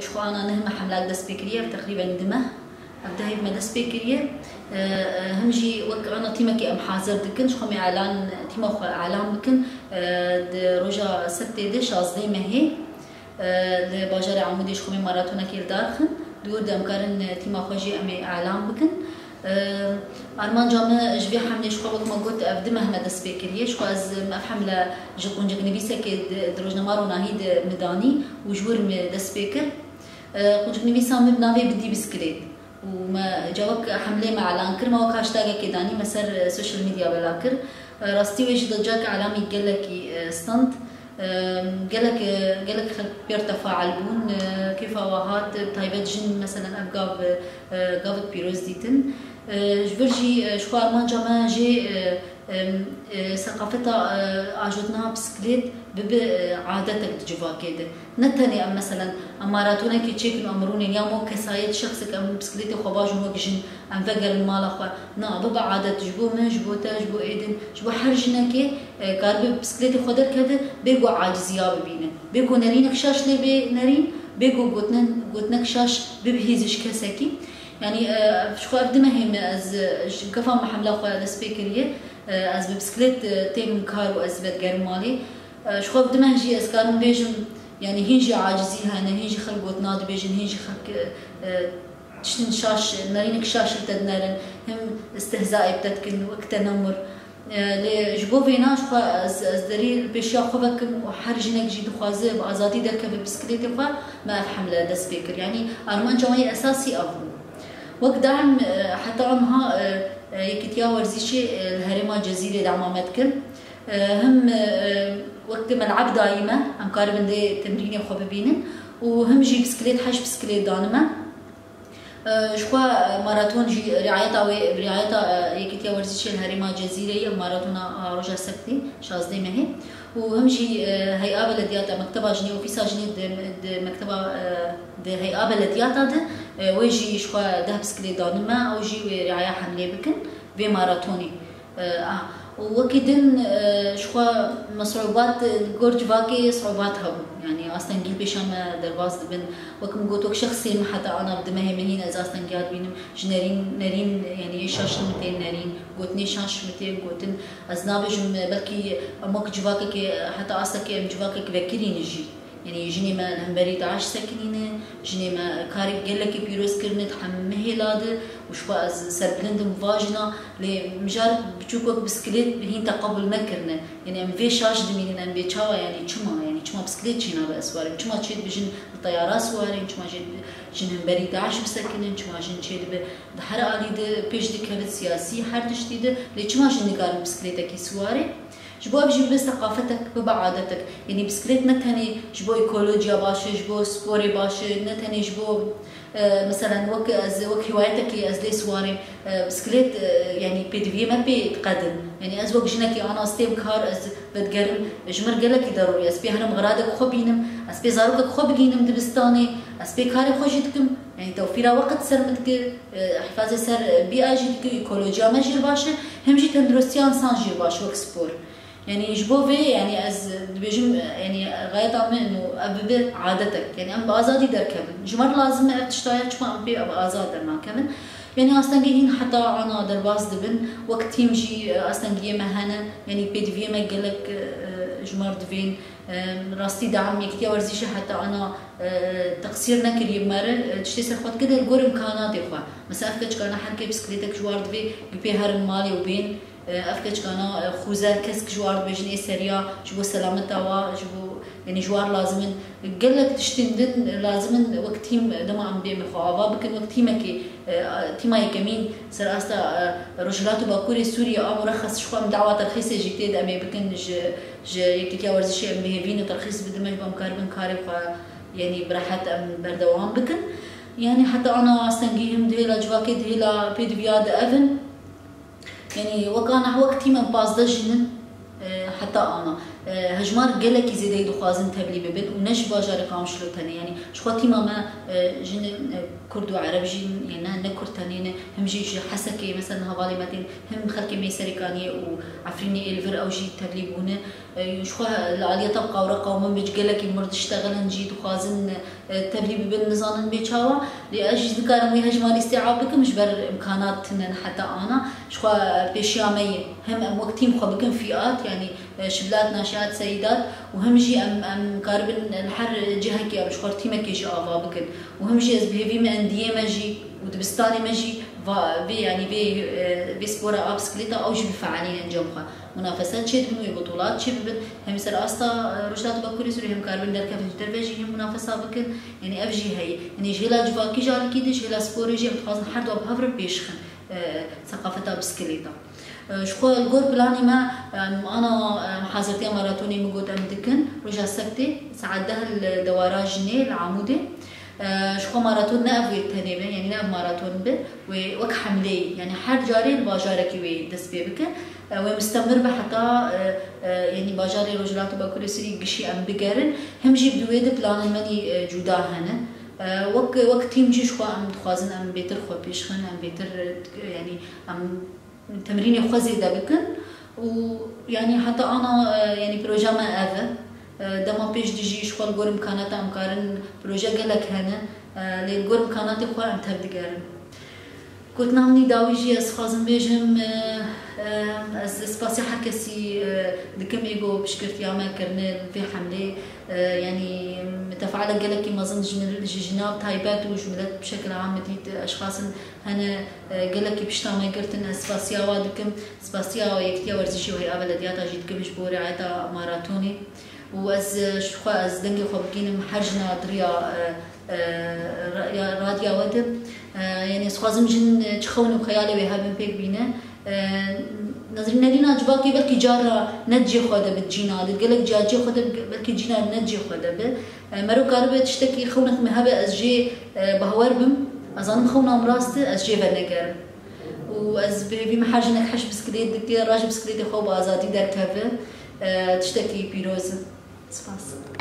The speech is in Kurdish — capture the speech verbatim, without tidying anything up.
Ji xwe ana neh meh hemlak dest pê kiriye, ev teqrîben di meh, ev dehê me dest pê kiriye. Him jî wek ana tîmekê em hazir dikin, ji xwe me elan, tîma xwe elan bikin. Di roja sebtê de şazdeh mehê, li bajarê Amûdê ji xwe me maratonekê li dar xin. Di wir de em karin tîma xwe jî em ê elan bikin. Armanca me ji vê hemlê ji xwe wek me got, ev di meh me dest pê kiriye. Ji xwe ez, em, ev hemle ji qunciknivîsekê di, di rojnama Ronahî de mi danî û ji wir mi dest pê kir. Qunciknivîsa min bi navê Bidî Biskilêt û me cawek hemlê me elan kir, me wek hashtagekê danî, me ser, e, social media bela kir. E, rastî wê jî da cak elamî gelekî, e, stand. E, gelek, e, gelek xelk pêr tefael bûn, e, kêfa we hat, e, taybet jin, meselen ev gav, e, gavek pîroz dîtin. E, ji vir jî, e, ji xwe armanca me jê, e, em, e, seqafeta, e, ajotna bisiklet bibe, e, adetek di civakê de. Ne tenê em, meselen, em maratonekê çêkin, em rûnên ya mo kesayet şexsek em bisikletê xwe bajin wek jin, em vegerin mala xwe. Na, bibe adet ji bo min, ji bo te, ji bo êdin, ji bo her jinekê, e, karibe bi bisikletê xwe derkeve, bê ku aciziya bibîne. Bê ku nerînek şaş lê bê nerîn, bê ku gotine-, gotinek şaş bibihîze ji kesekî. Yanî, e, ji xwe ev di mehê me ez, e, ji gefa me hemla xwe dest pê kiriye. E, ez bi bisiklet, e, tênim kar û ez vedigerim malê. E, ji xwe ev di meh jî ez karim bêjim, yanî hîn jî acizî hene, hîn jî xelk gotina dibêjin, hîn jî xelk, e, e, tiştin şaş, nerînek şaş li te dinerin, him istihzayê bi te dikin, wek te nemir. E, lê ji bo vêna ji xwe ez, ez derî li pêşiya xwe vekim û her jinek jî dixwaze bi azadî derkeve bisikletê xwe, me ev hemle dest pê kir. Yanî armanca me yê esasî ev bû. Wek daim, e, heta niha, e, e, Yekîtiya Werzîşê, e, li herêma Cezîrê dema me dikin. E, him, e, e, wek meleb dayî me, em karibin dê temrînê xwe bibînin û him jî bisiklet, heşt bisiklet dane me. E, ji xwe, e, maraton jî riayeta wê, riayeta, e, Yekîtiya Werzîşê li herêma Cezîrê ye, maratona, e, roja sebtê, şazdeh mehê. Û him jî, e, heya belediyata, mekteba jinê, ofîsa jinê di, di mekteba, e, di heya belediyata de, e, wê jî ji xwe deh bisiklet dane me, ew jî wê riaya hemlê bikin vê maratonê. E, a, û wekî din, e, ji xwe me siûbat, li gor civakê siûbat hebû. Yanî astengî pêşa me derbas dibin. Wek min got, wek şexsê min heta ana bi di mehê min hîn ez astengiya dibînim. Ji nerîn, nerîn, yanî ê şaş min tên nerîn, gotinê şaş min tên gotin. Ez nabêjim, belkî em wek civakekê, heta astekê em civakek vekirî ne jî. Yanî jinê me li hemberî DAIŞ sekinîne, jinê me karek gelekî pîroz kirine di hemû mehêla de û ji xwe ez serbilind im va jina, lê mijar biçûk wek bisiklet hîn teqebûl nekirine. Yanî em vê şaş dimînin, em bê çawa, yanî çima, yanî çima bisiklet çênabe ez siwarim, çima çêdibe jin li teyara siwarên, çima jê, jin hemberî DAIŞ bisekinin, çima jin çêdibe di her alî de pêş dikevin siyasî her tiştî de, lê çima jin nikarin bisikletekî siwarê? Ji bo ev jî bibe seqafetek, bibe adetek. Yanî bisiklet ne tenê ji bo ekolojiya baş e, ji bo sporê baş e, ne tenê ji bo, e, meselen wek ez, wek hiwayetekê ez lê siwarêm, e, bisiklet, e, yanî pêdiviyê me pê diqedin. Yanî ez wek jinekê ana stêm kar ez vedigerim, ji mir gelekî derorî. Ez pê herim xiradek xwe bînim, ez pê zarokek xwe bigînim dibistanê, ez pê karê xwe jî dikim. Yanî tewfîra weqt ser min dike, e, hifazê ser, e, bîya jî dike, ekolojiya me jî baş e, hem jî tenduristiya însan jî baş wek spor. Yanî ji bo vê, yanî ez dibêjim, yanî xayeta min û ev bibe adetek. Yanî em bi azadî derkevin. Ji me re lazim e ev tişta ya, çima em pê bi azad dernakevin? Yanî astengê hîn heta ana derbas dibin. Wek tîm jî, e, astengiyê me hene. Yanî pêdiviyê me gelek, e, ji me re divên. E, rastî de em Yekîtiya Werzîşê heta ana, e, teqsîr nekiriye bi me re. E, tiştê ser xwe dike de li gor imkanatê xwe. Mesela ev keçikana her kê bisikletek ji war divê, bi pê herin malê û bên. E, ev keçikana, e, xûze kesk ji war dibêjin ê seriya ji bo selameta wa, ji bo, yanî ji war lazim in. Gelek tiştên din lazim in wek tîm dema em bê me xwe ava bikin, wek tîmekê, e, tîma yekemîn ser asta, e, Rojhilat û Bakurê Sûriyê a murexes ji xwe em dawa terxîsê jî tê de em ê bikin ji, ji Yekîtiya Werzişê em bihêvî ne terxîs bidin me ji bo em karibin karê xwe, yanî bi rehet em berdewam bikin. Yanî heta ana astengî him di hêla civakê di hêla pêdiviya de ev in. Yanî wek ana wek tîm em pazdeh jin in, e, heta ana. E, hejmar gelekî zêdeyî dixwazin tevlî bibin û ne ji bajarê Qamişlo tenê. Yanî ji xwe tîma me, e, jinên, e, Kurd û Ereb jî, yanî ne, ne Kurd tenê ne, him jî ji Hesekê, mesela hevalê me tên, him xelkê Meyserê Kaniyê û Efrînê ê li vir ew jî tevlî bûne. E, ji xwe li aliyeta qawre qawmin bi gelekî mir diştexilin jî dixwazin, e, tevlî bibin, nizanin bê çawa. Lê ez jî dikarim wê hejmarî îstîab bikim, ji ber imkanat tune ne heta ana. Ji xwe pêşiya me ye. Hem em wek tîm xwe bikin fîat, yanî, e, şibilat, naşiat, seyidat û hem jî em, em karibin li her cihekê em ji xwe tîmekê jî ava bikin. Û hem jî ez bi hêvî me endiyê me jî û dibistanê me jî va-, vê, yanî vê, e, vê spora a bisiklêta ew jî bi fealî ne cem xwe. Munafesa çêdibin wê bitolat çêbibin. Hem ser asta, e, Rojhilat û Bakurê Sûriyê hem karibin derkevin ji derve jî hem munafesa bikin. Yanî ev jî heye. Yanî ji hêla civakî jî alîkî din, ji hêla sporê jî em dixwazin her du bi hev re pêş xin, e, seqafeta bisikilêta. E, ji xwe li gor planê me, em, ana, em, hazirtiya maratonê min got em dikin. Roja sebtê saet deh li dewara jinê li Amûdê. E, ji xwe maraton ne ev wê tenê be, yanî ne ev maraton be. Wê wek hemleyî, yanî her carê li bajarekî wê dest pê bike. E, wê mistemir be heta, e, e, yanî bajarê Rojhilat û Bakurê Sûriyê gişî em bigerin. Him jî bi wê di planên me nî, e, cuda hene. E, wek, wek tîm jî ji xwe em dixwazin em bêtir xwe pêş xin, em bêtir, e, yanî em temrînê xwe zêde bikin û yanî heta ana, e, yanî proja me ev e. E, dema pêş de jî ji xwe li gor imkanata em karin proje gelek hene, e, lê li gor imkanatê xwe em tev digerin. Gotina min î dawî jî ez dixwazim bêjim, e, e, ez spasiya her kesî, e, dikim ê ku piştgirtiya me kirine li vê hemlê, e, yanî, mitefealek gelekî mezin ji mil-, ji jina taybet û ji milet bi şekil am dît, e, eşxasin hene, e, gelekî pişta me girtin, ez spasiya wa dikim, spasiya Yekîtiya Werzişî û Hey'a Belediyata jî dikim ji bo riayeta maratonê. Û ez, e, ji xwe, ez dengê xwe bigihînim her jina di riya, e, e, ra-, ya, radiya we de. E, yanî ez dixwazim jin, e, çi xewn û xeyalê wê hebin pêk bîne. E, Nezrîn, nerîna civakê belkî cara ne cihê xwe de bi cîna, di gelek ciya cihê xwe de bi, belkî cîna ne cihê xwe de bi. E, mero karibe tiştekî xewnek me hebe ez jê, e, bahwer bim. Ez zanim xewna min rast e, ez jê venegerim. Û ez bi hêvî me her jinek heş bisiklêt dike, raje bisiklêtê xwe bi azadî derkeve, e, tiştekî pîroz e. Spas.